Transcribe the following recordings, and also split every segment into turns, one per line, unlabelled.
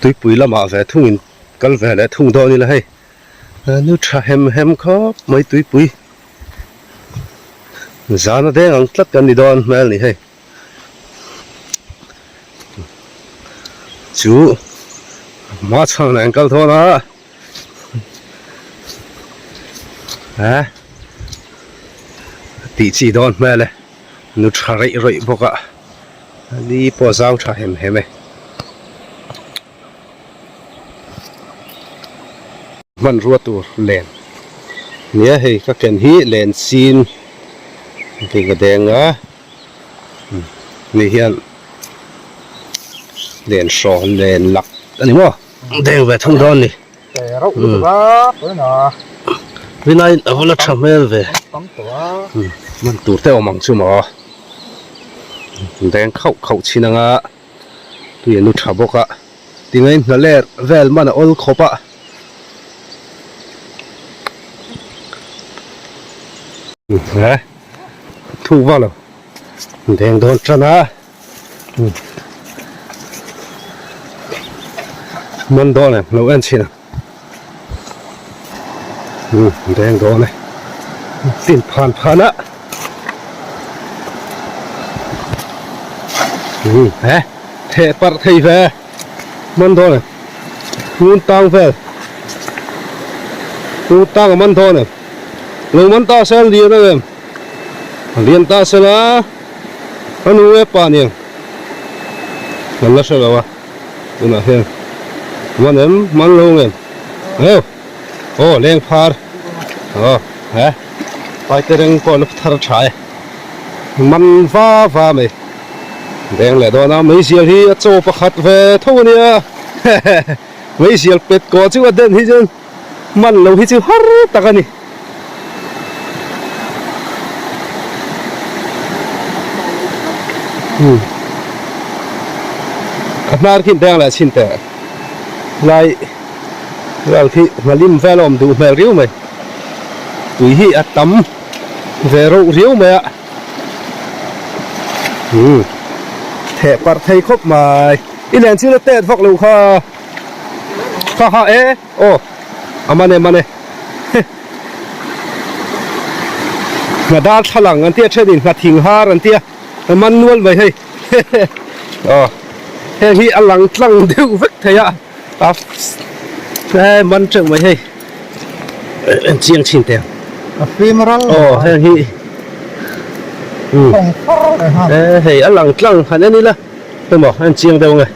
Tuipui lamah ve thungin kal ve leh thung dawn ila hei. Nu tha hem hem khawp mai tuipui. Zana deng ang tlat kan ni dawn hmel ni hei. Chu hma chhan ah an kal dawn a. A tih chi dawn hmel e. Nu tha reih rawih bawk a. Ni pawh zau tha hem hem e. Hmanrua tur len nia hei ka ken hi len chin hei ka deng a ni hian len hrawn len lak a ni maw deng ve thung dawn a ni rinaiin a va la tha hmel ve hman tur te awm ang chu maw deng khauh khauh chin anga. Tui a nu tha bawk a, tingain hna ler vel man a awl khawp a. He thuk vak lo deng dawn tan a man dawn em lo en chhin ang deng dawn e fin phan phan a. He theh parh thei ve man dawn em ngun tang vel ngun tang a man dawn em lo man ta se a lian ang em a lian ta se la a nu e pa aniang kan la hre lo a tunah hian man em man lo ang em heu aw leng phar aw he. Paitereng pawh la thar tha e. Man va va mai. Deng leh dawn a, meizial hi a chaw pakhat ve tho a nia. Meizial pet kawh chu a den hi chuan man lo hi chu har tak a ni. A hnar khi deng leh chhin teh. Lai vel khi nghalim vel a awm duh hmel riau mai. Tui hi a tam ve reuh riau mai a umm theh parh thei khawp mai i len chu la tet vak lo kha kha ha e aw a man e man e hna dar thlalang an tia thenin hna thing har an tia a man nual mai hei aw heng hi a lang tlang deuh vek thei a. A he man teuh mai hei en chiang chin teh
a fim ral
aw heng hi e hei a lang tlang han en ila emaw en chiang deuh nge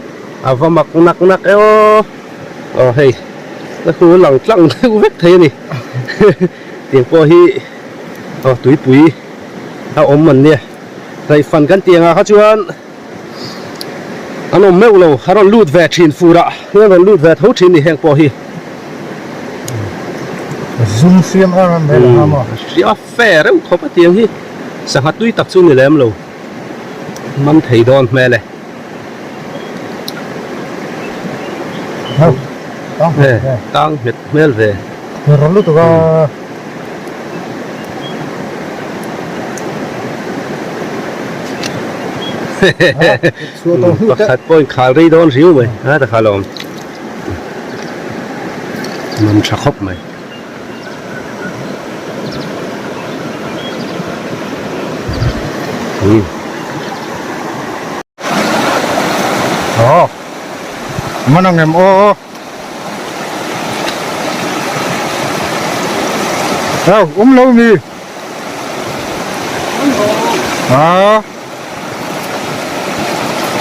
a va mak nak nak e aw aw hei a hnu a lang tlang deuh vek thei a ni tiang pawh hi aw tuipui a awm an nia raihfan kan tih angah kha chuan. An awm meuh lo, a rawn lut ve thin fur ah hian rawn lut ve tho thin ni heng pawh hi.
Zum hriam em em mai lo maw?
A fe reuh khawp a tiang hi sangha tui tak chu ni lem lo, man thei dawn hmel e. Tang nghet hmel ve.
Rawn lutuk a.
Pakhat pawhin khal rei dawn riu mai a ta kha lawm man tha khawp mai.
Aw man ang em aw. Đâu, uống lâu mì. À.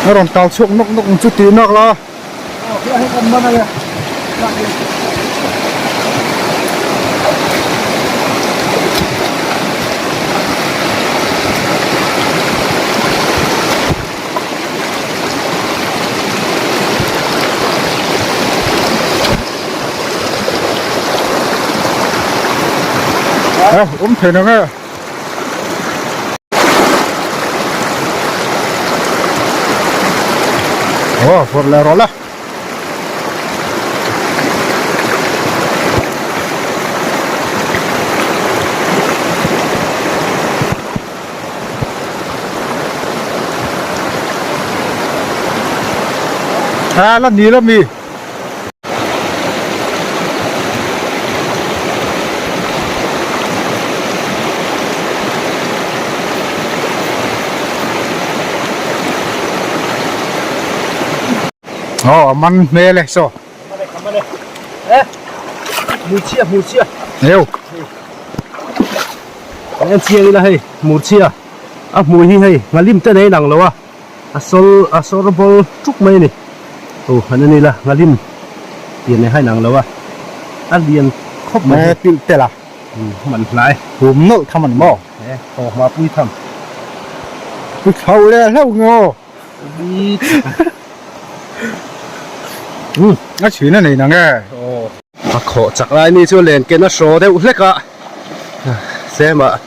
Nó còn tàu chuộng nốc nốc chút tí nọc lo. Awm thei na nge. Aw vawrh leh rawh la. A la ni la mi. Aw a man hmel e saw.
Man e ka man e. Eh hmurchhia hmurchhia.
Heu.
Kan en chiang ila hei hmurchhia a hmui hi hei nghalim te nei lang lo a a sawl a sawr bawl tuk mai a ni. Aw han en ila nghalim pian nei hain ang lo a a lian khawp mai.
Hmel pilh tel a.
Man hlai.
Hum nawlh tham a ni maw?
Eh aw hma pui tham.
Pu chho leh hlauh nge aw. A chhin a nei nang e.
A khawh chak lai mi chu len ken a hraw deuh hlek a, tlem ah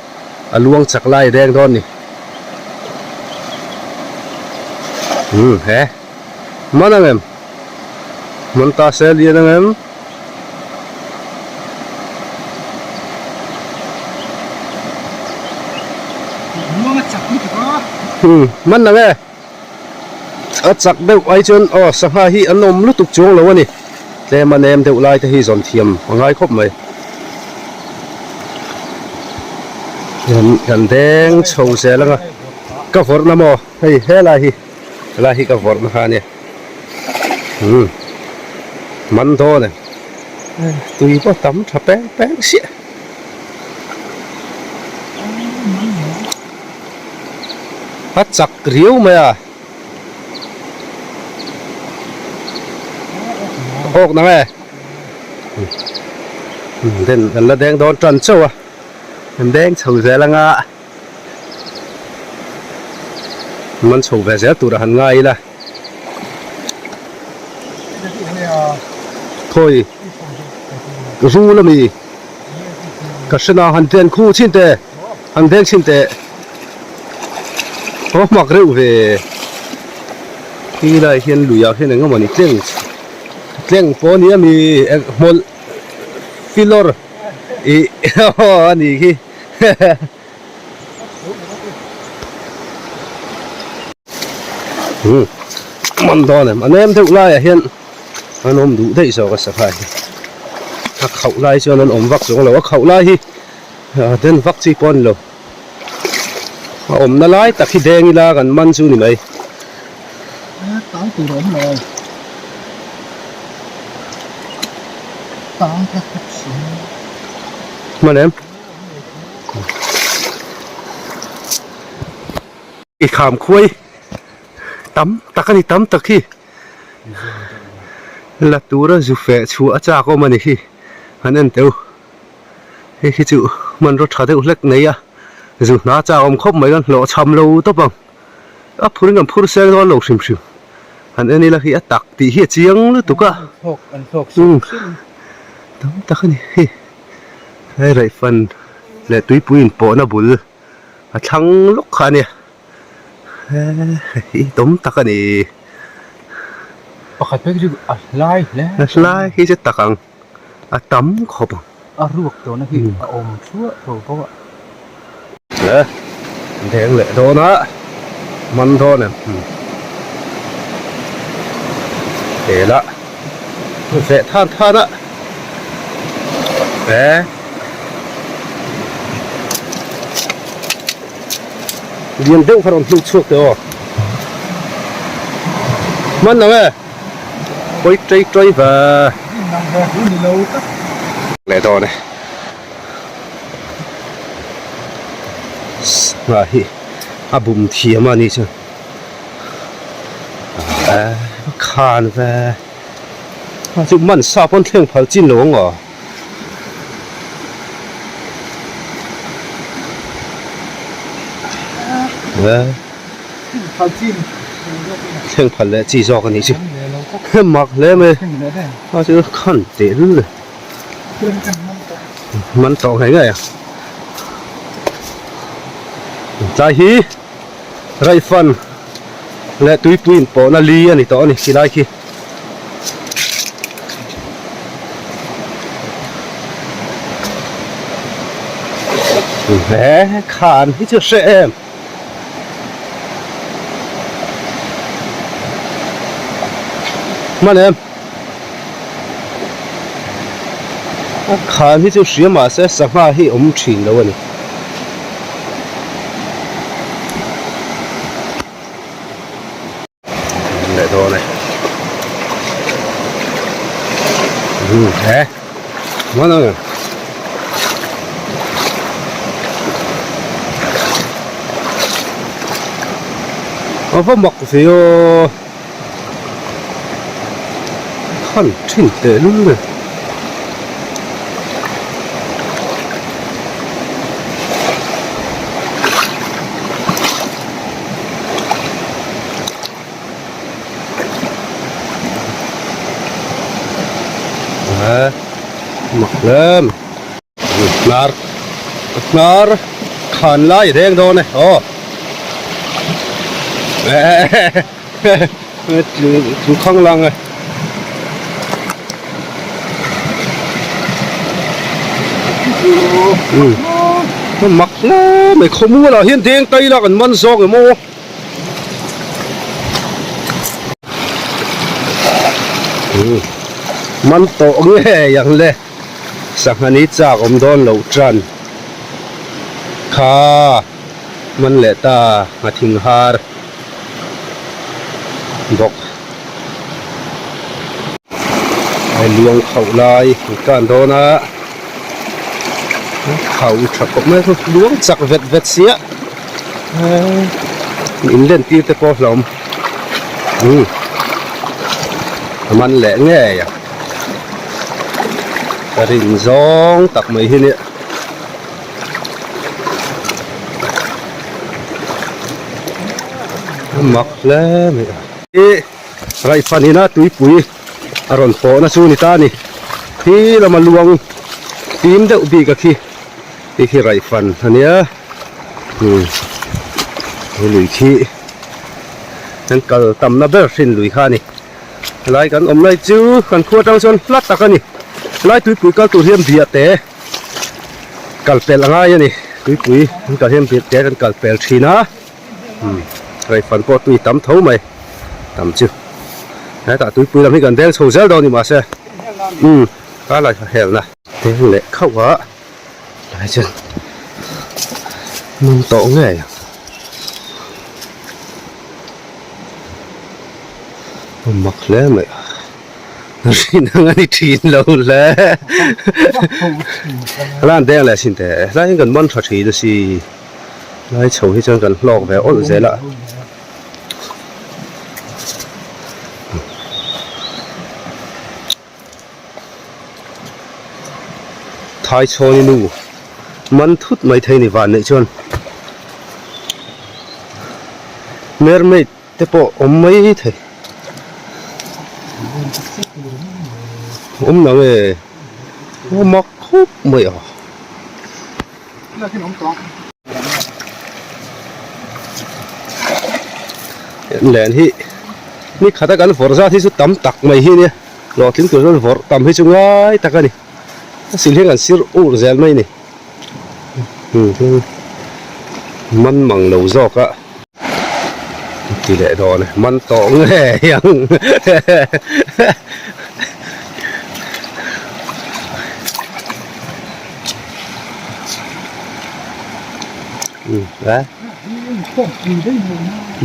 a luang chak lai reng dawn ni. Umm he man ang em? Man ta se lian ang em? Man lang e a chak deuh ai chuan aw sangha hi an awm lutuk chuang lo a ni tlem a nem deuh lai te hi zawn thiam a ngai khawp mai kan deng chho zel ang a ka vawrhna maw hei helai hi helai hi ka vawrhna kha a nia. Umm man dawn em tui pawh tam tha peng peng chiah a chak riau mai a awk nang e den an la deng dawn tan chauh a an deng chho zel anga man chho ve zel tur a han ngai ila. Khawi rul ami ka hre na han den khu chin te han deng chin te aw hmak reuh ve khi lai hian lui ah hian eng emawni tleng tleng pawh ani ami eng hmawlh filawr ih aw ani khi. Man dawn em a nem deuh laiah hian an awm duh daih zawk a sangha hi a khauh lai chuan an awm vak zawk lo a khauh lai hi a den vak chi pawh a ni lo a awmna lai tak hi deng ila kan man chu ni mai.
Tang tur a awm lo tang kha thawk si.
Hman em? I kham khuai tam tak a ni tam tak hi la tura zu feh chhuah a chak awm a ni hi han en teh u hei hi chu hmanraw tha deuh hlek nei a zu hna chak awm khawp mai chuan hlawh chham lo tawp ang a phur in an phur seng dawn lo hrim hrim han en ila khi a tak tih hi a chiang lutuk a tam tak a ni hei. Hei raihfan leh tuipui inpawhna bul a thlang lawk kha a nia hei tawm tak a ni.
Pakhat phei chu a hlai hle.
A hlai hi chu tak ang a tam khawp ang.
A ruak tawhna hi a awm thluah tho bawk a.
Le deng leh dawn a man dawn em hela veh than than a e lian deuh kha rawn hnuk chhuak teh aw man lo e pawi tei tei ve leh dawn e. Sangha hi a bum thiam a nih chu eh khan ve a chu man sa pawn thleng phal chin lo ang aw. Thleng phal leh chi zawk a nih chu mak hle mai a chu khan teh lul e. Man tawh ngei ngei a tlai hi raihfan leh tuipui inpawhna li a ni tawh a ni khi lai khi. He khan hi chu hre em. Hman em. A khan hi chu hria mahse sangha hi awm thin lo a ni. Leh dawn e. He man ang em? A va mak ve aw khan thin teh lul e. Mak hle mai hnar hnar khan lai reng dawn e aw tlu khang lang e. Mak hle mai khawmual ah hian deng tai lak an man zawk em aw. Man tawh ngei ang le sangha ni chak awm dawn loh tan kha man leh ta a thing har bawk a luang khauh lai an kan dawn a khauh tha khawp mai a luang chak vet vet sia. In len tir te pawh hlawm umm a man leh ngei a ka rin zawng tak mai hi nia a mak hle mai a ih raihfan ina tuipui a rawn pawhna chu ni ta a ni khi lama luang fim deuh bik a khi hei khi raihfan a nia. Umm he lui khi kan kal tamna ber hrin lui kha a ni helai kan awm lai chu kan khua atang chuan hla tak a ni helai tuipui kal tur hian biah te kal pel a ngai a ni tuipui kan kal hian biah te kan kal pel thin a umm raifan pawh tui tam tho mai tam chu hetah tuipui lam hi kan deng chho zel dawn a ni mahse umm ka la helna deng leh khauh a. Lai chuan hmun tawh ngei ang. A mak hle mai a, rin ang a ni thin lo hle. Lan deng leh sin teh, helai hian kan man tha thin a si, lai chho hi chuan kan hlawk ve awlh zel a. Thaichhawni nu man thut mai thei ni van neih chuan mermaid te pawh awm mai thei awm lo e a mak khawp mai a. Len hi ni khata kan vawrh zat hi chu tam tak mai hi nia. Hlawhtling tur chuan vawrh tam hi chu ngai tak a ni. A sil hian kan sir ur zel mai a ni. Man mang lo zawk a ti leh dawn e. Man tawh ngei ang.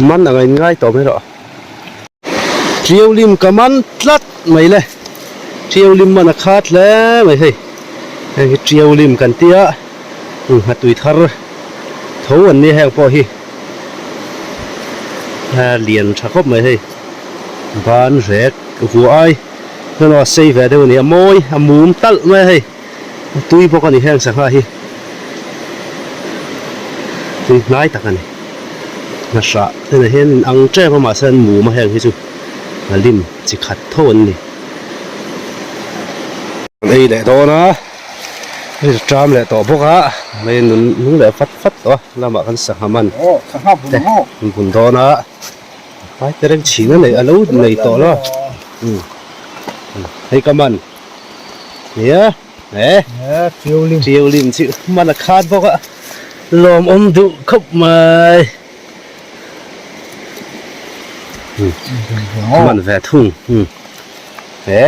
Man ang a inngai tawh mai rawh. Ṭiau lim ka man tlat mai le ṭiau lim man a khat hle mai hei heng hi ṭiau lim kan tia nghatui thar tho an nia heng pawh hi a lian tha khawp mai hei ban rek vuah ai chuan aw a sei ve deuh a ni a mawi a mum talh mai a hei a tui bawk a ni heng sangha hi tui hnai tak a ni. Hnahrah te hian in ang tep a mahse an mum a heng hi chu a lim chi khat tho an ni. An ei leh dawn a, hei chu ṭam leh tawh bawk a, hei nun nung leh fat fat tawh a lamah kan sangha man te an bun dawn a, pai te reng chhin a nei a lo nei tawh lo a, hei ka man nia. He Ṭiau lim chu hman a khat bawk a, lawmawm duh khawp mai. Hman ve thung. He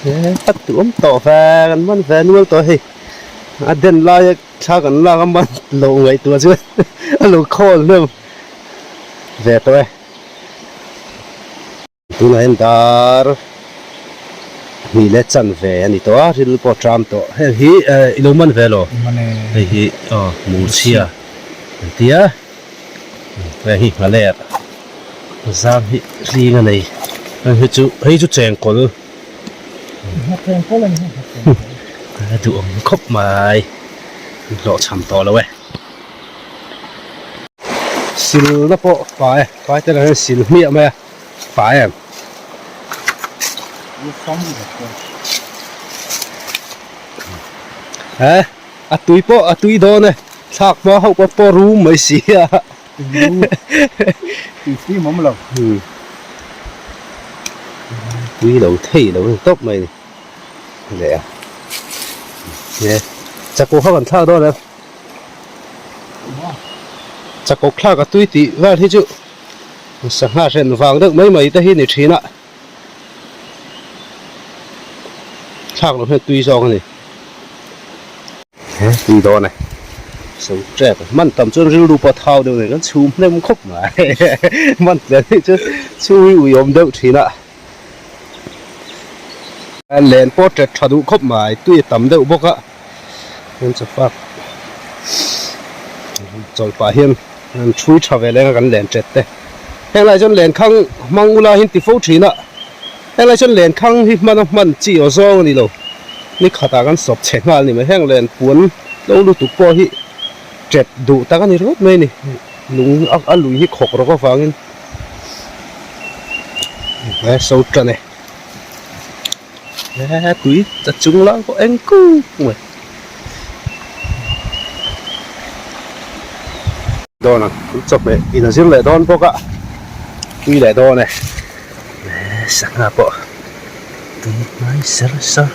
he tak duh awm tawh ve kan hman ve nual tawh hei. A den laia thla kan lak a man loh ngaihtuah chuan a lo khawl hnem ve tawh e. Tunah hian dar. Hnih leh chanve a ni tawh a, ril pawh a ṭam tawh. Heng hi i lo man ve lo?
Man e.
Hei hi aw murchhia an ti a, heng hi nghaler zang hi hling a nei. Heng hi chu hei chu chengkawl.
Chengkawl a ni hi.
A duhawm khawp mai, hlawhchham tawh lo e. Silna pawh fai fai te lah hian sil hmiah mai a fai em. He a tui pawh a tui dawn e thlak hma ho pawh pawh rum mai si a.
Tui fim awm lo.
Tui lo thei lo ni tawp mai ni leh a. He chakawk kha kan thlak dawn em. Chakawk thlak a tui tih vel hi chu sangha hren vang deuh mai mai te hi ni thin a, thlak loh hian tui zawk a ni. He tui dawn e, so trek hman tam chuan rilru pawh a thau deuh nen kan chhum hnem khawp mai hman tlem hi chu chhung hi uiawm deuh thin a. Len pawh ṭet ṭha duh khawp mai, tui a tam deuh bawk a, heng chawfak chawlh pah hian an ṭhui ṭha ve leng a kan len ṭet te. Heng lai chuan lenkhang hmang ula hi an ti fo ṭhin a, heng lai chuan lenkhang hi hman a hman chi aw zawng a ni lo, ni khatah kan sawp chhe nghal a ni mai, heng len puan tlo lutuk pawh hi ṭet duh tak a ni ringawt mai a ni, lung a lui hi khawk rawk avangin. He so tan e he tui a chung lai pawh eng kuk mai dawn ang tui chawhmeh in a zir leh dawn bawk a tui leh dawn e he sangha pawh tui hmai ser ser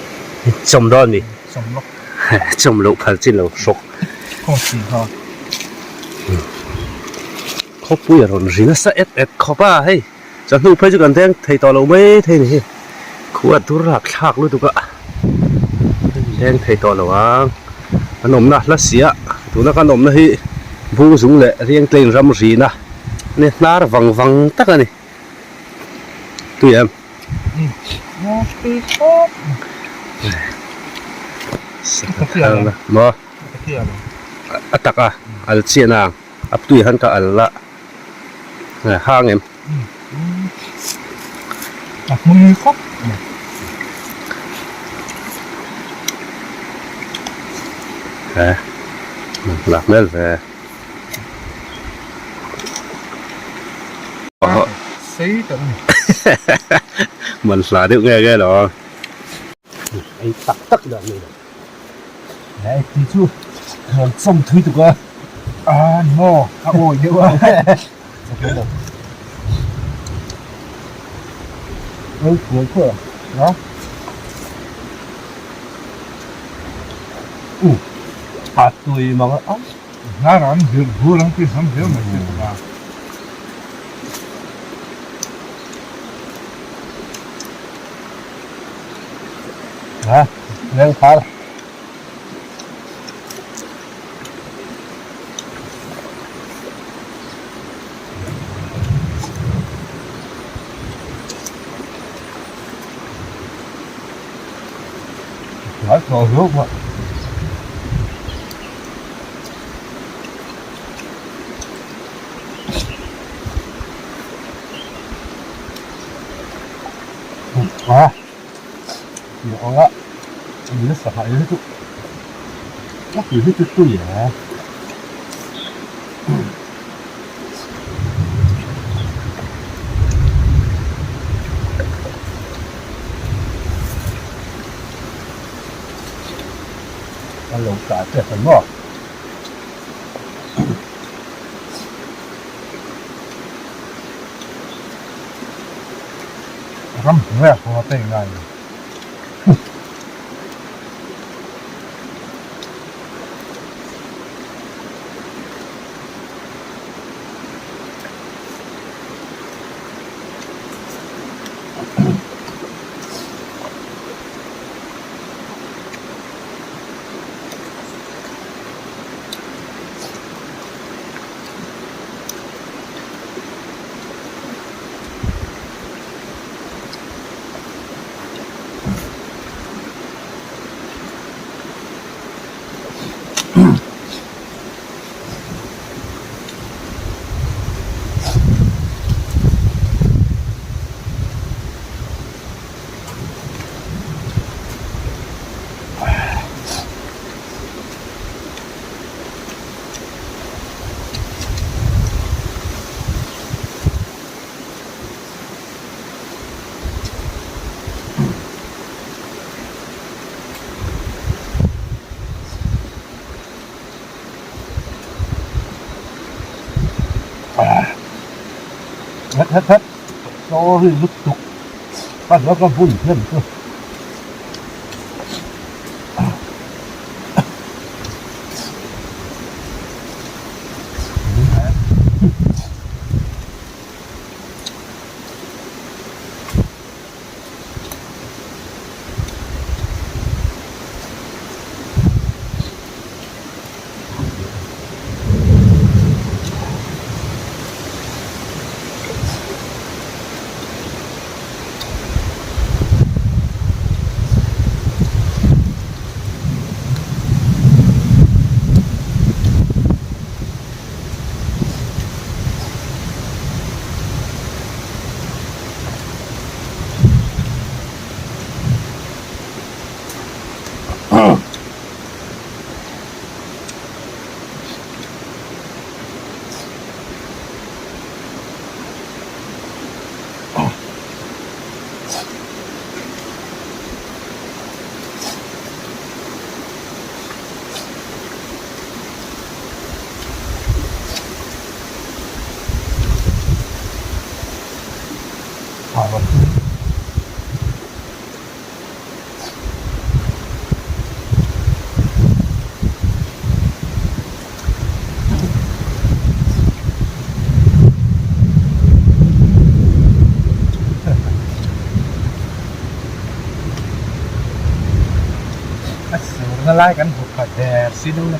chawm dawn a ni chawm loh phal chin lo hrawk. Khawpui a rawn ri nasa et et khawp a hei chawhnu phei chu kan deng thei tawh lo mai thei a ni hi khua dur rap thlak lutuk a deng thei tawh lo ang an awmna hla sia tuna kan awmna hi bung zung leh riangtlein ram rina a ni hnar vang vang tak a ni tui em. Maw a tak a al chian ang. A tui han ka al la hang em.
A hmui khawp mai.
He lak hmel ve.
Sei tak a ni.
Man hla deuh nge nge lo. Ei tak tak dan ni lo. Nei ti chu rawn chawm thui tuk a.
A ni maw a awi deuh a. Oi kuai kuai a.
U a tui mang a.
Hnar an vir bur ang tih hnam zel mai che tuk a.
Ha leng phar.
Nói trò hiếu quá. À. Anga min sangha hi chu a tui hi chu tui a. A lo tah tep ang maw. Ram hnuaia haw te ngai lo. het het sorry lutuk ka hla ka bun hnem chu. A surna lai kan hmu pha der si lo le.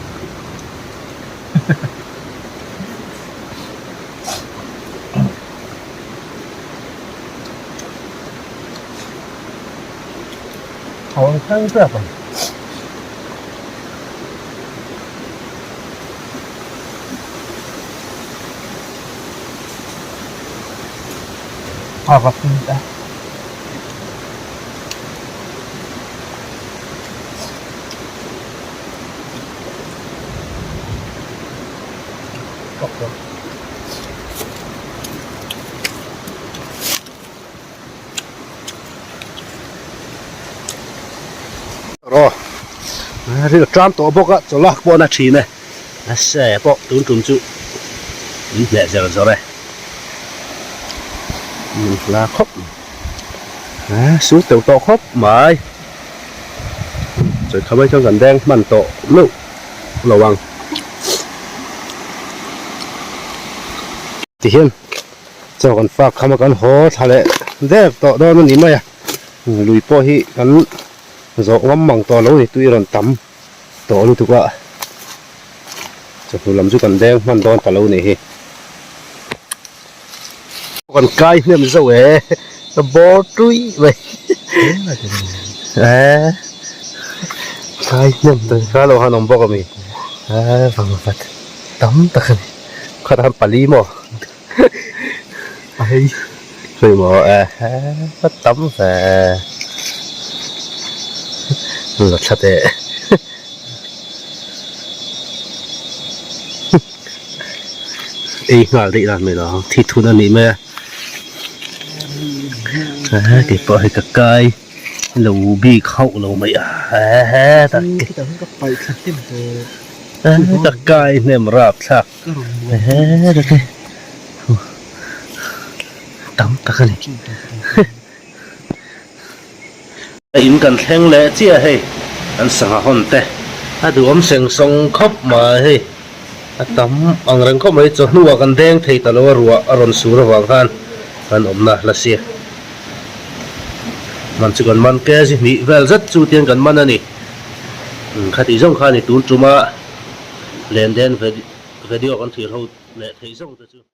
Thawng thleng tep ang. A va tui a.
Raw ril tram tawh bawk a chaw lak pawh na thin e a se pawh tun tum chu min hneh zer zawr e min hla khawp mai a sur teuh tawh khawp mai chawi kha mai chuan kan deng hman tawh meuh lo ang tihian chaw kan fak kham a kan haw thla leh der tawh dawn a ni mai a lui pawh hi kan zawh ngam mang tawh lo ni tui rawn tam tawh lutuk a chawhnu lam chu kan deng hman dawn ta lo ni hi kan kai hnem zo e ka bawr tui mai e kai hnem ta lo han awm bawk a mi e vang vat tam tak a ni khat han pali maw a hei hei maw e a tam ve la tha teh ei nghal daih dan mai lo ang thi thun a nih mai a he kei pawh hei ka kai lo bik hauh lo mai a he tak ka kai hnem rap thlak he tak hi tam tak a ni in kan thleng leh chiah hei kan sangha hawn te a duhawm seng sawng khawp mai hei a tam ang reng khawp mai chawhnu ah kan deng thei ta lo a ruah a rawn sur avang khan kan awmna la sia man chu kan man kg hnih vel zet chu tiang kan man a ni khatih zawng kha a ni tun tuma len den video kan thlir ho leh theih zawng te chu.